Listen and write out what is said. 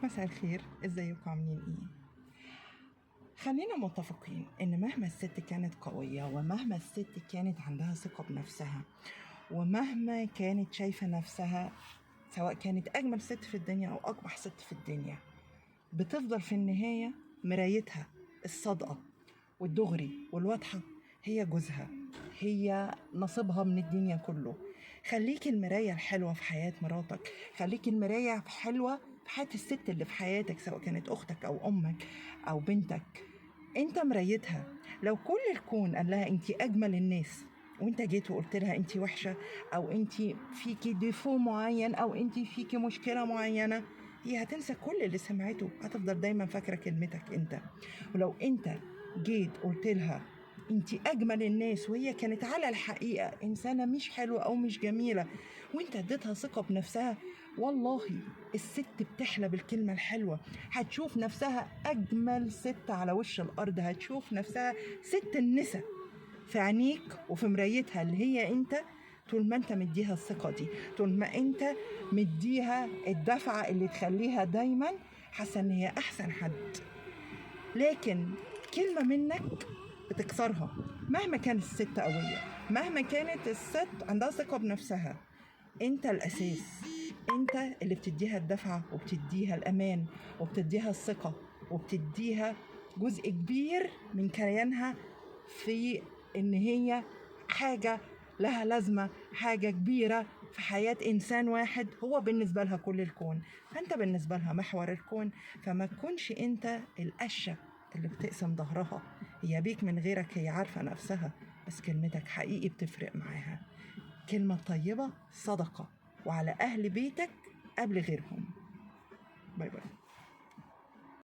مساء الخير، ازيكم عاملين ايه؟ خلينا متفقين ان مهما الست كانت قوية، ومهما الست كانت عندها ثقة بنفسها، ومهما كانت شايفة نفسها، سواء كانت اجمل ست في الدنيا او اقبح ست في الدنيا، بتفضل في النهاية مرايتها الصادقة والدغري والواضحة هي جوزها، هي نصيبها من الدنيا كله. خليكي المراية الحلوة في حياة مراتك، خليكي المراية الحلوة في حياة الست اللي في حياتك، سواء كانت أختك أو أمك أو بنتك، أنت مرايتها. لو كل الكون قال لها أنت أجمل الناس، وأنت جيت وقلت لها أنت وحشة، أو أنت فيكي ديفو معين، أو أنت فيكي مشكلة معينة، هي هتنسى كل اللي سمعته، هتفضل دايما فاكرة كلمتك أنت. ولو أنت جيت قلت لها انتي اجمل الناس، وهي كانت على الحقيقة انسانة مش حلوة او مش جميلة، وانت اديتها ثقة بنفسها، والله الست بتحلى بالكلمة الحلوة. هتشوف نفسها اجمل ست على وش الارض، هتشوف نفسها ست النساء في عينيك وفي مرايتها اللي هي انت. طول ما انت مديها الثقة دي، طول ما انت مديها الدفعة اللي تخليها دايما حاسة ان هي احسن حد. لكن كلمة منك بتكسرها، مهما كانت الست قوية، مهما كانت الست عندها ثقة بنفسها، انت الأساس، انت اللي بتديها الدفعة وبتديها الأمان وبتديها الثقة وبتديها جزء كبير من كيانها في ان هي حاجة لها لازمة، حاجة كبيرة في حياة إنسان واحد هو بالنسبة لها كل الكون، فأنت بالنسبة لها محور الكون. فما تكونش انت القشة اللي بتقسم ظهرها، هي بيك من غيرك، هي عارفة نفسها، بس كلمتك حقيقي بتفرق معاها. كلمة طيبة صدقة، وعلى أهل بيتك قبل غيرهم. bye bye.